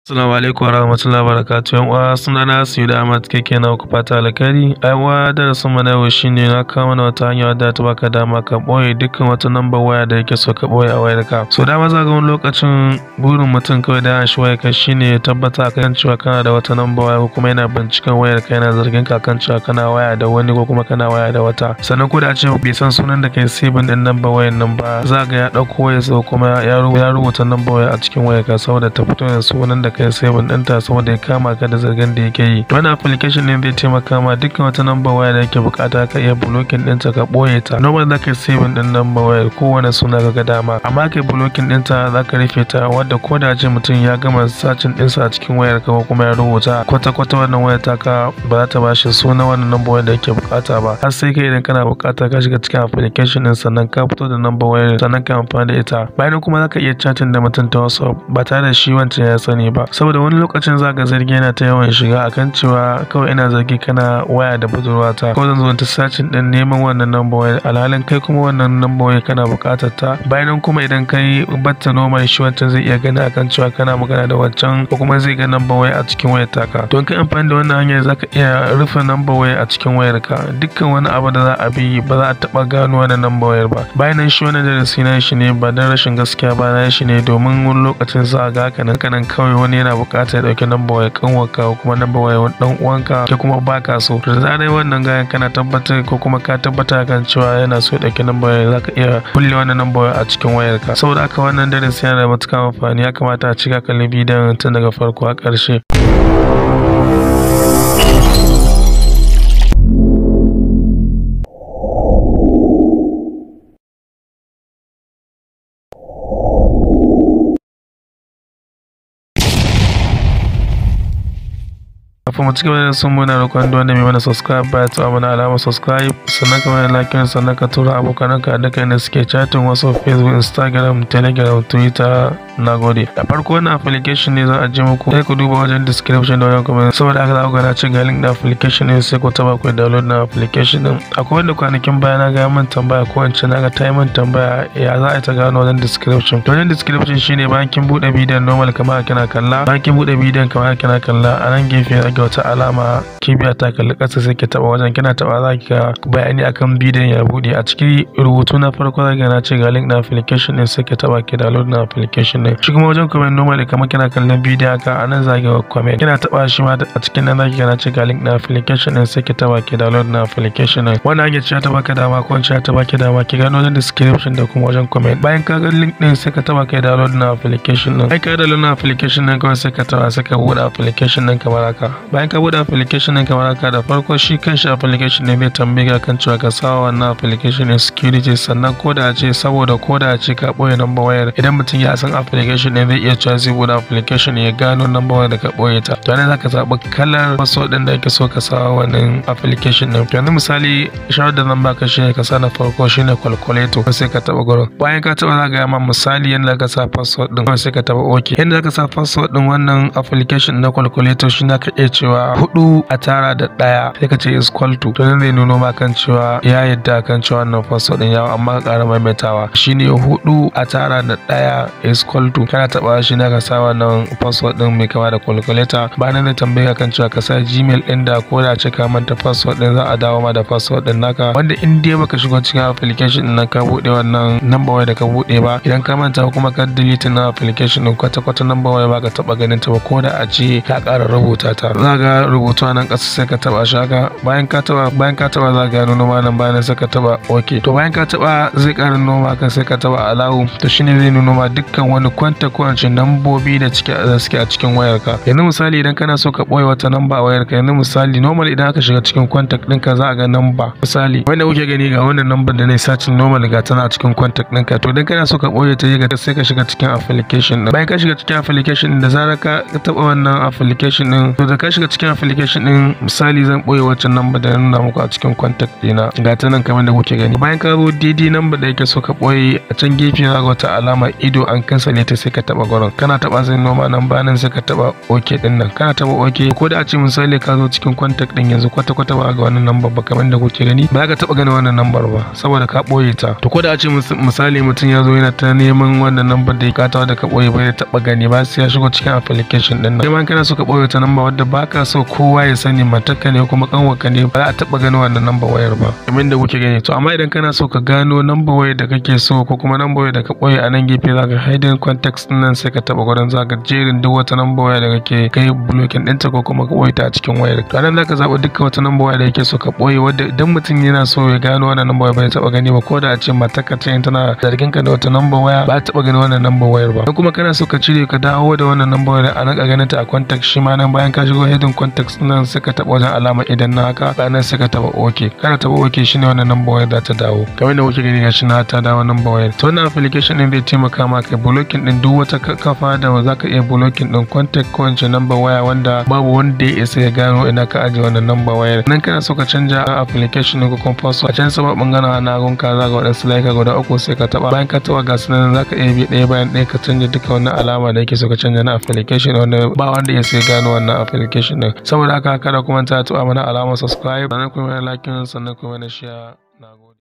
Assalamu alaikum warahmatullahi wabarakatuh. Yan uwa, sunana Sayyid Ahmad keke na ku fata alkhairi. Ai uwa, darasin mu na yau shine na kawo mana wata hanya wadda ta baka dama ka boye dukkan wata number waya da yake so ka boye a wayarka. So dama za ga wani lokacin burin mutum kawai da ya shi wayarka shine ya tabbata kan cewa kana da wata number waya, ko kuma yana binciken wayarka, yana zargin ka kan cewa kana waya da wani ko kuma kana waya da wata. Sannan ko da a ce bai san sunan da kai saving din number wayar nan ba, za ga ya dauko wayarsa kuma ya rubuta number waya a cikin wayarka saboda ta fito da sunan da kai saving ɗinta, saboda ya kama ka da zargin da yake yi. Wannan application ɗin zai taimaka ma dukkan wata number waya da yake bukata ka iya blocking ɗinta, ka ɓoye ta. Normal za ka yi saving ɗin number waya kowane suna ka ga dama, amma kai blocking ɗinta, za ka rufe ta, wadda ko da ce mutum ya gama searching ɗinsa a cikin wayar ka ko kuma ya rubuta, kwata kwata wannan wayar taka ba za ta bashi sunan wannan number wayar da yake bukata ba, har sai kai idan kana bukata ka shiga cikin application ɗin, sannan ka fito da number wayar, sannan ka amfani da ita. Bayan kuma za ka iya chatting da mutum ta WhatsApp ba tare da shi wancan ya sani ba, saboda wani lokacin za ka zargi yana ta yawan shiga akan cewa kawai ina zargi kana waya da budurwata, ko zan zo ta searching din neman wannan number wayar, alhalin kai kuma wannan number wayar kana buƙatar ta. Bayan kuma idan kai batta normal, shi wancan zai iya gani akan cewa kana magana da wancan, ko kuma zai ga number waya a cikin wayar taka. Don kai amfani da wannan hanyar, zaka iya rufe number waya a cikin wayar ka. Dukkan wani abu da za a bi, ba za a taɓa gano wannan number wayar ba. Bayan nan, shi wannan darasi na shi ne ba don rashin gaskiya ba, na shi ne domin wani lokacin za a ga haka nan kawai wani yana buƙatar ya ɗauki number wayar kanwarka ko kuma number wayar wani ɗan uwanka, ke kuma baka so. To da zarar wannan gayan kana tabbatar ko kuma ka tabbata kan cewa yana so ya ɗauki number wayar, zaka iya kulle wannan number wayar a cikin wayarka. Saboda haka wannan darasi yana da matuƙar amfani, ya kamata a cika kalli bidiyon tun daga farko har ƙarshe. Kafin mu ci gaba da sun, muna roƙon duk wanda mai mana subscribe ba ya taɓa mana alamar subscribe, sannan ka mana like, sannan ka tura abokananka a duka inda suke chatting: WhatsApp, Facebook, Instagram, Telegram, Twitter. Na gode. Da farko, wannan application ne zan ajiye muku, sai ku duba wajen description da wajen comment. Saboda haka za ku ga na ci ga link na application ne, sai ku taɓa ku download na application din. Akwai wanda kwanakin baya na ga min tambaya, ko in ce na ga ta yi min tambaya, ya za a ta gano wajen description. Wajen description shine bayan kin buɗe bidiyon normal kamar kina kalla, bayan kin buɗe bidiyon kamar kina kalla, a nan gefe za ga wata alama kibiya ta kalli ƙasa, sai ki taɓa wajen. Kina taɓa, za ki ga bayani akan bidiyon ya buɗe. A ciki rubutu na farko za ki ga na ce ga link na application din, sai ki taɓa ki download na application din. Shi kuma wajen comment, normal kamar kina kallon bidiyon haka, a nan za ki ga comment. Kina taɓa shi ma, a cikin nan za ki ga na ce ga link na application din, sai ki taɓa ki download na application din. Wannan hanyar ce ta baka dama, ko in ce ta baki dama, ki gano wajen description da kuma wajen comment. Bayan ka ga link din, sai ka taɓa kai download na application din. Ai ka download na application din, kawai sai ka taɓa, sai ka buɗe application din kamar haka. Bayan ka buɗe application din kamar haka, da farko shi kanshi application din zai tambaye ka kan cewa ka sa wannan application din security. Sannan ko da ce saboda ko da ce ka ɓoye number wayar, idan mutum ya san application din, zai iya cewa zai buɗe application ya gano number wayar da ka ɓoye ta. To nan zaka zaɓi kalar password din da kake so ka sa wannan application din. To yanzu misali, shawarar da zan baka shine ka sa na farko, shine calculator, sai ka taɓa gurin. Bayan ka taɓa, za ga ma misali yadda ka sa password din, sai ka taɓa okay. Yadda ka sa password din wannan application na calculator shi ka iya cewa 4 a tara da 1, sai ka ce is equal to. To nan zai nuno ma kan cewa ya yadda kan cewa wannan password din yawa, amma ka ƙara maimaitawa, shine 4 a tara da 1 is equal to. Kana taɓa shi na ka sa wannan password din mai kama da calculator. Bayan zai tambaye ka kan cewa ka sa Gmail din da ko da ce ka manta password din, za a dawo ma da password din naka, wanda in dai baka shigo cikin application din nan ka buɗe wannan number waya da ka buɗe ba, idan ka manta kuma ka delete na application din, kwata kwata number waya baka taɓa ganin ta ba. Ko da a ce ka ƙara rubuta ta, za ga rubutu a nan ƙasa, sai ka taɓa shi haka. Bayan ka taɓa, za ga nuno ma nan. Bayan sai ka taɓa okay. To bayan ka taɓa, zai ƙara nuno maka, sai ka taɓa allow. To shine zai nuno ma dukkan wani contact ko in ce nambobi da suke a cikin wayarka. Yanzu misali, idan kana so ka ɓoye wata namba a wayarka, yanzu misali normal idan aka shiga cikin contact ɗinka za a ga namba, misali wanda kuke gani, ga wannan number da na searching normal, ga tana a cikin contact ɗinka. To idan kana so ka ɓoye ta, yi sai ka shiga cikin application ɗin. Bayan ka shiga cikin application ɗin, da zarar ka taɓa wannan application ɗin, to da ka shiga cikin application din, misali zan boye waccan number da na nuna muku a cikin contact dina, ga ta nan kamar da kuke gani. Bayan ka zo daidai number da yake so ka boye, a can gefe za ga wata alama ido an kansale ta, sai ka taba gurin. Kana taba sai noma nan, bayan sai ka taba OK din nan. Kana taba OK, ko da a ce misali ka zo cikin contact din yanzu kwata kwata ba ga wannan number ba, kamar da kuke gani ba ka taba ganin wannan number ba saboda ka boye ta. To ko da a ce misali mutum ya zo yana ta neman wannan number da ya kata da ka boye, bai taba gani ba sai ya shigo cikin application din nan. Kai ma kana so ka boye ta number wadda baka so kowa ya sani, matarka ne kuma kanwarka ne, ba za a taba ganin wannan number wayar ba kamar da kuke gani. To amma idan kana so ka gano number wayar da kake so ko kuma number wayar da ka boye, a nan gefe zaka hidden contacts din nan, sai ka taba gurin, zaka jerin duk wata number waya da kake kai blocking ɗinta ko kuma ka boye ta a cikin wayar. To anan zaka zaɓi dukkan wata number waya da kake so ka boye, wadda idan mutum yana so ya gano wannan number waya bai taba gani ba, ko da a ce matarka ce tana zargin ka da wata number waya, ba taba gani wannan number wayar ba. Kuma kana so ka cire ka dawo da wannan number wayar a nan ka ganin ta a contact, shi ma nan bayan ka shigo hidden contacts nan sai ka taba wajen alama idan na haka, bayan sai ka taba OK. Kana taba OK, shine wannan number wayar za ta dawo kamar da kuke gani, gashi na ta dawo number wayar. To wannan application din zai taimaka ma kai blocking din duk wata kafa da zaka iya blocking din contact ko wance number waya wanda babu wanda ya isa ya gano ina ka aje wannan number wayar nan. Kana so ka canja application ko kuma password, a can sama bangaren na hagun ka zaka wadansu layuka guda uku, sai ka taba. Bayan ka taba, ga su nan, zaka iya bi ɗaya bayan ɗaya ka canja duka wannan alama da yake so ka canja na application wanda ba wanda ya sai gano wannan application din. Saboda haka kada ku manta taɓa mana alamar subscribe, sannan ku mana like, sannan ku mana share. Nagode.